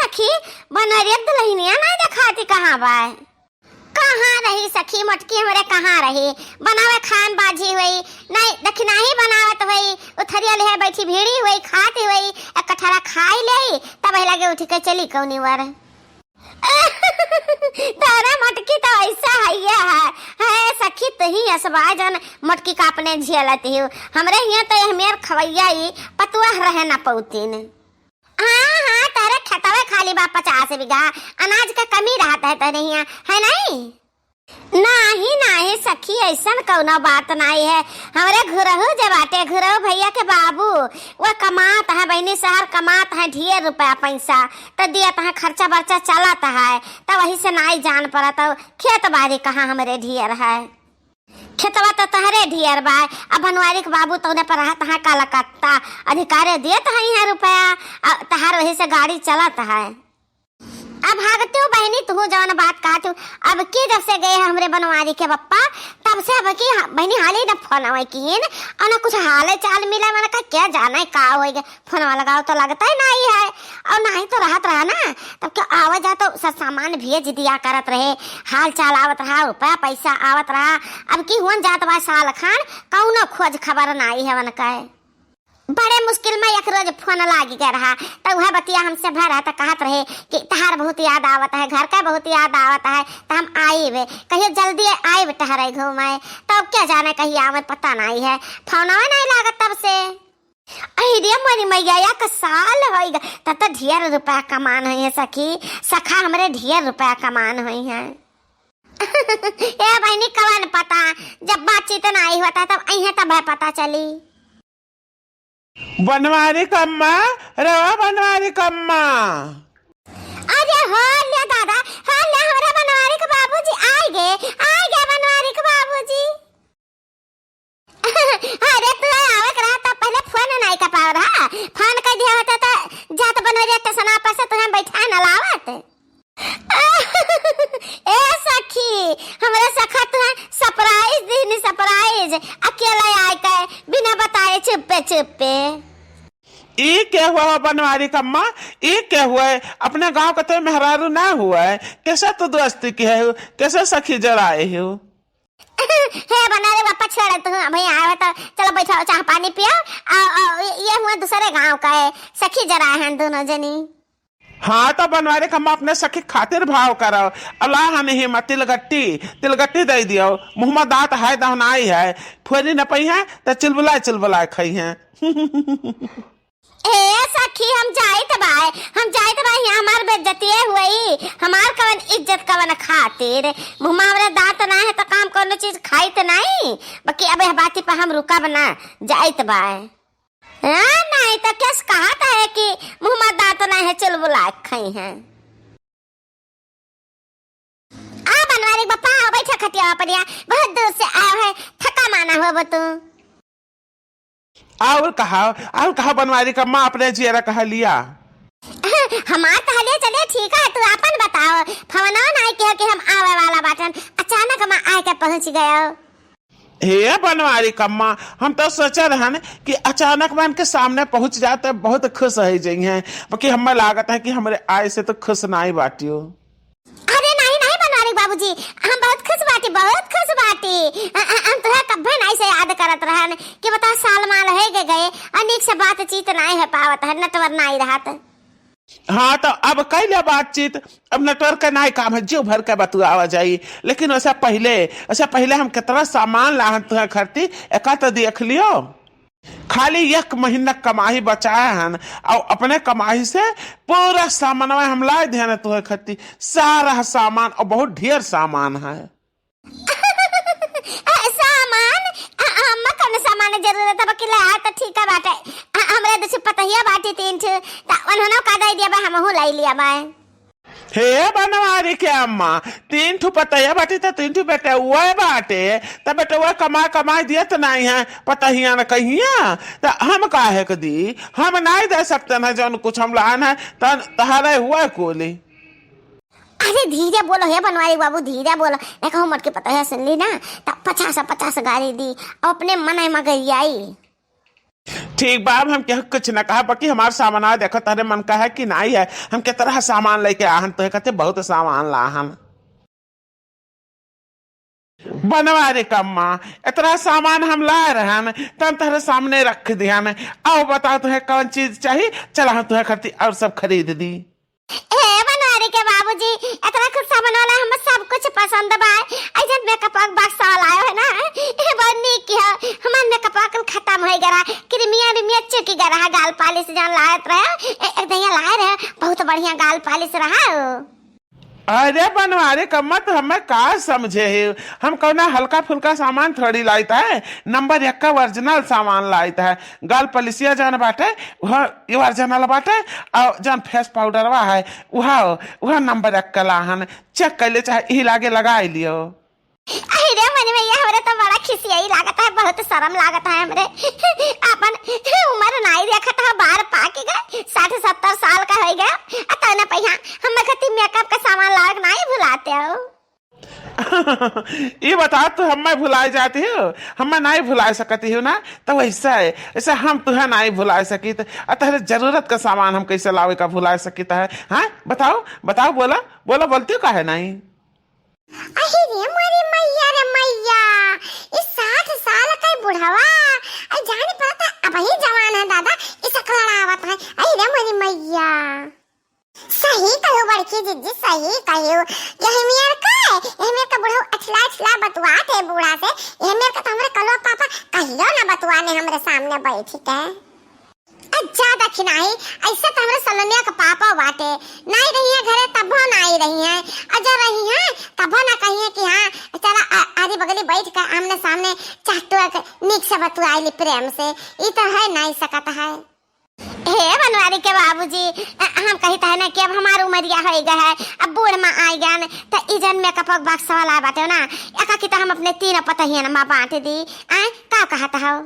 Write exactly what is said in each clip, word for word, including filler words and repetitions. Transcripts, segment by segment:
सखी, बनवरिया दुलहिनिया नाहीं देखाती, कहाँ बाय? कहाँ रही सखी, मोटकी हमरे कहाँ रही? बनावे खाए में बाझी होई, नाहीं दखिनाही बनावत होई, उथरिया लिहे बैठी भीड़ी होई, खाती होई, एक कठरा खाई लेई, तब लगे उठ के चली कौनी वर। तोहरे मोटकी तो ऐसा हइया है, है सखी, तुही असबा जौन मोटकी का अपने झेलत हियो। हमरे हियाँ तो यह मेर खवैया ई पतुआ रहे न पौतीन। हाँ, हाँ, तोहरे खेतवे खाली बा पचास बीघा, अनाज का कमी रहत है तोहरे हियाँ, है नाहीं? नाहीं, नाहीं सखी, ऐसन कौनो बात नाहीं है। हमरे घुरहू जे बाटे, घुरहू भइया के बाबू, वो कमात है बहिनी, शहर कमात है, ढेर रुपया पैसा, त दियत है, खर्चा बर्चा चलत है, त वही से नाहीं जान पड़त है, खेत बारी कहाँ हमरे ढेर है। खेतवा त तहरे ढेर बा, अब बनवारी के बाबू तौने पर रहत है कलकत्ता, अधिकारे देत है यहाँ रुपया, आ तहार वही से गाड़ी चलत है। अब भागते हो बहिनी, तू जौन बात कहत हो, अब की जब से गए हैं हमरे बनवारी के पप्पा, तब से अब की हा-, बहिनी हाली न फोन आवे कीन, और न कुछ हाल चाल मिला, मन का क्या जाने का होई गए, फोनवा लगाओ तो लगता ही नाहीं है, और नाहीं तो रहत रहा ना, तब क्या आवे जा तो सब सामान भेज दिया करत रहे, हाल चाल आवत रहा, रुपया पैसा आवत रहा। अब की हुअन जात बा साल खान, कौनो खोज खबर नाहीं है उनका। बड़े मुश्किल में एक रोज फोन लागी गए रहा, त उहे बतिया हमसे भय रहा, त कहत रहे कि तहार बहुत याद आवत है, घर का बहुत याद आवत है, त हम आइब, कहियो जल्दी आइब टहरे घूमे। तब क्या जाने कहीं आवे, पता नाहीं है, फोनवा नाहीं लागत तब से। अरे मोरी मैया, एक साल होई ग, तब त ढेर रुपया कमान होई है सखी, सखा हमरे ढेर रुपया कमान होई है। ए बहिनी, कवन पता, जब बातचीत नाहीं होता तब अइहे तब है पता चली। बनवारी कम्मा, रवा बनवारी कम्मा। अरे हो ले दादा, हो ले, हमरा बनवारी के बाबूजी आइ गए, आइ गए बनवारी के बाबूजी। अरे तू आवे के रहा त पहिले फोन नाहीं कर पाव रहा, फोन कर दिया होता त जात बनवारी स्टेशन पर से तुहें बैठा न लावत। ए सखी, हमरा सखा तुहें surprise दीनी, surprise। अकेला आए के, बिना बताए, चुप्पे चुप्पे। ई के हुआ हो बनवारी कम्मा? ई के हुआ? अपने गाँव के तो मेहरारू ना हुआ है, कैसे तू दोस्ती की है, कैसे सखी जराए हो? हे बनवारी बापा, छोड़ तू, अभी आवे तो चलो बैठो, चाह पानी पियो। आ, आ, ये हुआ दूसरे गाँव का है, सखी जराए हैं दोनों जनी। हाँ, तो बनवारी कम्मा अपने सखी खातिर भाव करो। अल्लाह नहीं हिम्मत, तिलगट्टी, तिलगट्टी दे दियो। मुँह में दाँत है, दहनाई है, फोरी न पई है, तो चिलबुलाए, चिलबुलाए खाई हैं। ए सखी, हम जाइत बाय, हम जाइत बाय, यहाँ हमार बेइज्जतिये हुई, हमार कवन इज्जत कवन खातिर? मुँह में हमरे दाँत ना है, तो काम कौनो चीज खाइत नहीं, बाकी अब यह बाती पर हम रुकब ना, जाइत बाय। हाँ, नाहीं तो केस कहत है कि मुँह मा दाँत नाहीं है, चुलबुला के खइहैं। आ बनवारी के बापा, आओ बैठा खटिया पर, बहुत दूर से आयो है, थका माना होबो तू। और कहा, और कहा बनवारी के अम्मा, अपने जियरा कहा लिया। हमार तो हलिया चलिया ठीक है, तू आपन बताओ। फवना नाहीं किहो कि हम आवे वाला बाटन, अचानक मा आए के पहुँच गयो। हे बनवारी कम्मा, हम तो सोचे रहन कि अचानक मा इनके सामने पहुँच जाए तो बहुत खुश होइ जइहैं, बाकी हमें लागत है कि हमरे आए से तो खुश नाहीं बाटियो। अरे नाहीं, नाहीं बनवारी बाबूजी, हम बहुत खुश बाटी, बहुत खुश बाटी। अ, अ, हम तुहे कब्बे नाहीं से याद करत रहन कि बता साल माल होइ गए, गए, अ, नीक से बातचीत नाहीं होइ पावत है, network नाहीं रहत। हाँ, तो अब कइ ले बातचीत, अब network के नाहीं काम है, जिउ भर के बतुआवा जाई। लेकिन ओसे पहिले, ओसे पहिले हम केतना सामान लाहन तुहे खरती, एका तो देख लियो। खाली एक महीना कमाही बचाए हन, और अपने कमाही से पूरा सामानवा हम लाए देहन तुहे खरती, सारा सामान, और बहुत ढेर सामान है। अ, सामान? अ, अम्मा, कौन सामान जरूरत है? बाकी ले आ, तो ठीक है बाटे। अ, हमरे दो ठो पतहिया बाटी, तीन ठो, त उन्होंने का दे दिया बा, हमहू लाई लिया बा। हे बनवारी के अम्मा, तीन ठो पतहिया बाटी, त तीन ठो बेटउआ बाटे, त बेटउआ कमा, कमा दियत नाहीं है, पतहिया न कहिया, त हम काहे के दी? हम नाहीं दे सकते ना, जौन कुछ हम लान है, त तहरे हुआ कोली। अरे धीरे बोलो हे बनवारी बाबू, धीरे बोलो। देखो मोटकी पतोहिया सुन ली ना, तब पचास पचास गारी दी, अब अपने मन में गरियाई। ठीक बा, अब हम केहू कुछ न कहा, बाकी हमार सामान देखो, तहरे मन का है कि नाई है। हम केतरा सामान लइके आहन, तोहे खातिर बहुत सामान लाहन। बनवारी कम्मा, एतरा सामान हम लाए रहन, तन तहरे सामने रख दिहन। आओ बताओ, तुहे कौन चीज चाही? चला, हम तुहे खातिर और सब खरीद दी। ए बनवारी के बाबूजी, एतरा कुल सामान वाला हम सब कुछ पसंद बा। ऐसन मेकअप बॉक्स वाला आयो है ना, ए बहुत नीक किया। हमार मेकअप कुल खत्म हो गया, क्रीमिया रिमिया चुकी गया रहा, गाल पालिश जान लायत रहे, ए, एक दहिया लाए रहे, बहुत बढ़िया गाल पालिश रहा। अरे बनवारी कम्मा, तो हमें का समझे है? हम कौना हल्का फुल्का सामान थोड़ी लाइत है, नंबर एक का ओरिजिनल सामान लाइत है। गाल पलिसिया जान बाटे, वह ये ओरिजिनल बाटे, और जान फेस पाउडरवा है, वह, वह नंबर एक का लाहन। चेक कर ले, चाहे यही लागे लगाई लियो। अरे मनी भैया, हमरे तो बड़ा खिसियाई लागत है, बहुत शर्म लागत है हमरे। अपन उम्र नाई देखत है, बार पाके गए, साठ सत्तर साल का हो गया, आ तने पहिया हम खती मेकअप का सामान लाग नाई भुलाते हो। ये बताओ, तू हमें भुलाए जाती हो? हमें नाई भुलाए सकती हो ना? तो वैसा है, ऐसा हम तुहे नाई भुलाए सकित, आ तहरे जरूरत का सामान हम कैसे लावे का भुलाए सकित है? हाँ, बताओ, बताओ, बोला, बोला, बोलती हो काहे नाई? अही रे मोरी मैया रे मैया, ई साठ साल का बुढ़वा, आई जाने पड़ता अब ही जवान है दादा, ई सकलड़ावत है। अही रे मोरी मैया। सही कहो बड़की जिज्जी, सही कहो। यही मेर का, यही मेर का बुढ़ऊ अछला अछला बतुआत है बूढ़ा से, यही मेर का तो हमरे कलवा पापा कहियो ना बतुआने हमरे सामने बैठ के। अच्छा दखिनाही, ऐसे तो हमरे सलोनिया का पापा बाटे, नाई रही है घरे तबो नाई रही है, और जब रही है तबो ना कही है कि हाँ चला आ-, आरी बगली बैठ के आमने सामने चाटो के नीक से बतुआई ली प्रेम से, ई तो है नाई सकत है। हे बनवारी के बाबूजी, अ, हम कहित है ना कि अब हमार उमरिया होइ गए है, अब बूढ़ में आइ गए, त ई जन मेकअप बॉक्स वाला बाटे ना, एका की त हम अपने तीन पतहियन में बांट दी। आय, का कहत हो?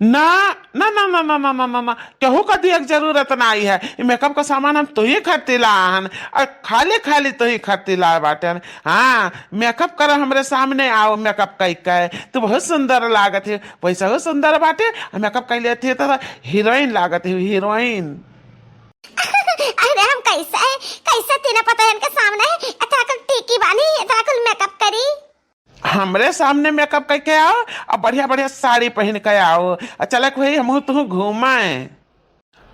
ना, ना, ना, केहू का दिए के जरूरत नाई है। ई मेकअप का सामान हम तुही खातिर लाहन, और खाली खाली तुही खातिर लाए बाटेन। हाँ, मेकअप कर हमरे सामने आओ, मेकअप कई के। तू बहुत सुंदर लागत है, वैसे हो सुंदर बाटे, और मेकअप कई लेती है तो हीरोइन लागत है, हीरोइन। अरे हम कैसे, कैसे तीन पतोहन के सामने इतना कुल टीकी बानी, इतना कुल मेकअप करी? हमरे सामने मेकअप करके आओ, और बढ़िया बढ़िया साड़ी पहन के आओ, और चलक भाई हमहू तुहू घूमे,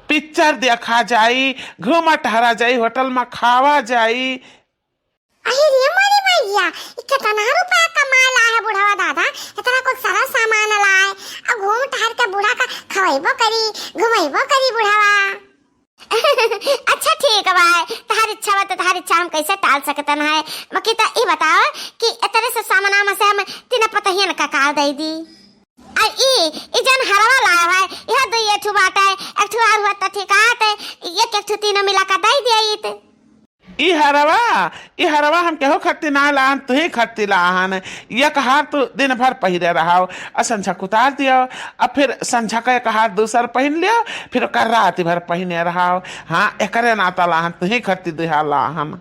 पिक्चर देखा जाई, घूमा टहरा जाई, होटल में खावा जाई। अरे रे मोरी मैया, ई केतना रुपया कमाए ला है बुढ़वा दादा, इतना कुछ सारा सामान लाए, अब घूम टहर के बूढ़ा का खवैबो करी, घुमैबो करी बुढ़वा। अच्छा ठीक बा, तहार इच्छा बा त तहार इच्छा हम कैसे टाल सकतन है। बाकी त ई बताओ कि इतने से सामना में से हम तीन पतहियन का काल दे दी। आ ई, ई जन हरवा लाया है, यह दो ये ठू बात है, एक ठू और हुआ त ठीक है, त एक, एक ठू तीनों मिला का दे दिया ईत। ई हरवा, ई हरवा हम केहू खत्ती ना लाहन, तुही खत्ती लाहन। एक हार तू दिन भर पहिरे रहाओ, आ संझा के उतार दियो, आ फिर संझा का एक हार दूसर पहिन लियो, फिर ओकर रात भर पहिने रहाओ। हाँ, एकरे नाता लाहन, तुही खत्ती दुहा लाहन।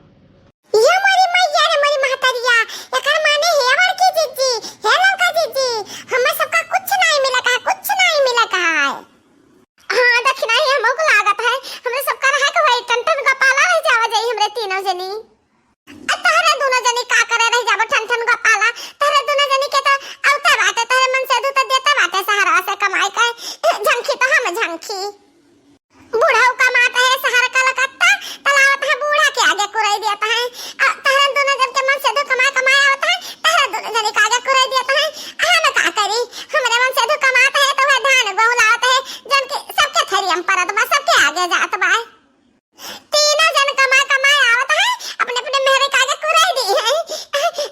ये मोरी मैया रे मोरी महतरिया, एकर माने हे बड़की जिज्जी, हे ललका जिज्जी, हमें सबका कुछ नहीं मिला का, कुछ नहीं मिला का है। हाँ, दखिनाही हमहू को लागत है, हमरे सबका रहे के वही टन टन गोपाला रह जावा जाई हमरे तीनों जनी। आ तहरे दोनों जनी का करे रह जाबो टन टन गोपाला, तहरे दोनों जनी के तो आवते बाटे, तहरे मन से दू तो देते बाटे सहरवा से कमाई के, झंखी तो हम झंखी। बुढ़ऊ कमात है सहर कलकत्ता, तलावत है बूढ़ा के आगे कुराई देता है। आ तहरे दोनों जन के मन से दू कमाई कमाई आवत है, तहरे दोनों जनी के आगे कुराई देता है। हम का करी, हमरे मन से दू कमात है तो वह धान गोहूं लावत है, जन के सबके थरिया में परत बा, सबके आगे जात बा। तीनों जन कमा कमाए आवत है, अपने अपने मेहरे के आगे कुराई दी है।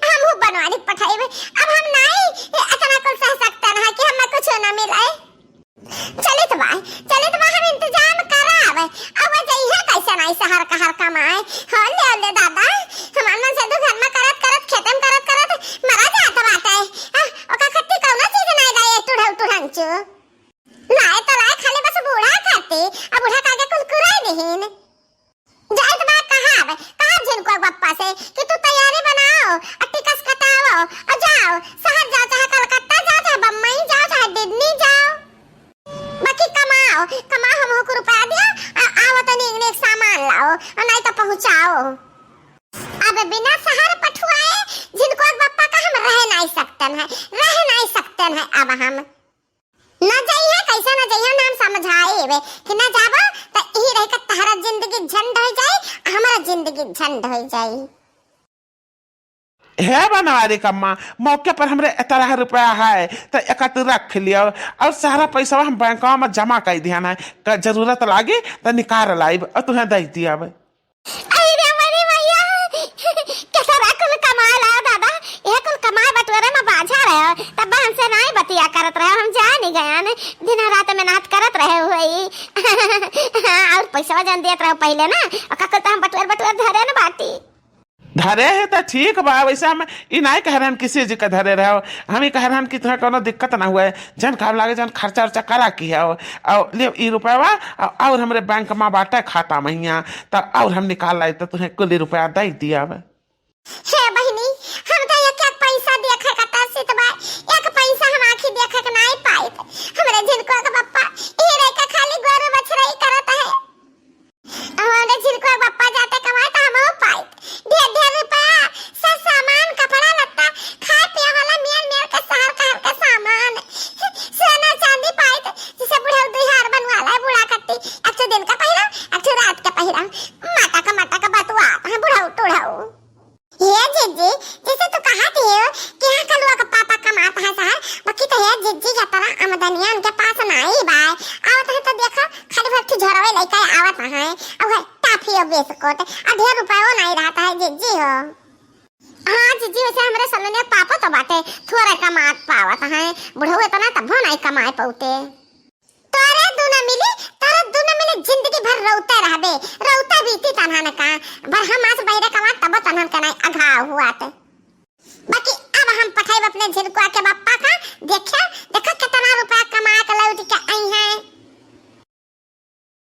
हम हूँ बनवारी पठाई, अब हम नाई इतना कुल सह सकते ना कि हमें कुछ ना मिले। चलित बा, चलित बा, हम इंतजाम कराब। अब जइहे कैसे नाई सहर कहर कमाए। हो ले, ले दादा, हमार मन से दू घर में करत करत, खेते में करत करत मरा जात बाटे। आ, ओका खत्ती कौनो चीज नाई लाए, टुढ़ऊ टुढ़ंचू। लाए तो लाए खाली बस बूढ़ा खाती, अब बूढ़ा कागे कुल कुराई दिहिन। जाइत बा कहब, कहब झिनको बप्पा से कि तू तैयारी बनाओ, आ टिकस कटाओ, आ जाओ, सहर जाओ, चाहे कलकत्ता जाओ, चाहे बम्बई जाओ, चाहे दिल्ली जाओ। बस और नाहीं तो पहुँचाओ। अब बिना सहर पठुआए झिनकुआ के बप्पा का हम रह नाहीं सकतन है, रह नाहीं सकतन है अब हम। न जइहे, कैसे न जइहे, ना हम समझाए बे कि न जाबो त इही रह के तहरा जिंदगी झंड होइ जाई, हमरा जिंदगी झंड होइ जाई। हे बनवारी कम्मा, मौके पर हमरे एतरा रुपया है, त एका तू रख लियो, और सारा पैसा हम बैंकवा में जमा कर दिया है, क-, जरूरत लागी त निकाल लाइब और तुहें दे दिया। अरे रे मरी मैया, केतरा कुल कमाए लायो दादा, यह कुल कमाए बटोरे में बाझा रहे, तब हमसे नाहीं बतिया करत रहे, हम जानी गया ने, दिन रात मेहनत करत रहे हुए। हाँ, और पैसा जन देत रहे पहले ना, और का कुल तो हम बटोर बटोर धरे न बाटी। धरे है त ठीक बा, वैसे हम ई नाहीं कह रहन किसी जी का धरे रहो, हम ई कह रहन कि तुहें कोनो दिक्कत ना हुए, जन काम लागे, जन खर्चा उर्चा करा की है, और ले ई रुपया, और, और हमरे बैंक में बाटे खाता महिया, त और हम निकाल लाई त तुहें कुल रुपया दे दिया। हे बहिनी, हम त एक एक पैसा देखे का तरसित बा, एक पैसा हम आँखी देखे के नाहीं पाइत। हमरे झिनकुआ के बप्पा ई रह के खाली गोरू बछरई करत है। हमरे झिनकुआ बप्पा जाते कमाए त हमहू पाइत। ढेर ढेर रुपया, सब सामान, कपड़ा लत्ता, खाए पिए वाला मेर मेर के सहर कहर के सामान, सोना चांदी पाइत, जैसे बुढ़ऊ दुहार बनवाला है, बूढ़ा कट्टी, एक ठो दिन का पहिरा, एक ठो रात का पहिरा, माटा का माटा का बतुआत है बुढ़ऊ टूढ़ऊ। हे जिज्जी, जैसे तू कहत हो कि यहाँ का लोग पापा कमात है सहर, बाकी तो हे जिज्जी, एतरा आमदनिया उनके पास नाहीं बा। आवत है तो देखो, खाली भर ठिझोरवे लइके आवत है, और है टाफी और बिस्कुट, और ढेर रुपयो नाहीं रहत है जिज्जी हो। हाँ जिज्जी, वैसे हमरे सलोने पापा तो बाटे, थोड़े कमात पावत है, बुढ़ऊ एतना तबो नाहीं कमाए पौते। तोरे दुनो मिली, तोरे दुनो मिली जिंदगी भर रोते रहबे, रोते बीती तन्हन का। भर हम आज बहिरे कमात तबो तन्हन का नाहीं अघाव हुआत। बाकी अब हम पठाइब अपने झिनकुआ के बप्पा का, देखियो, देखो केतना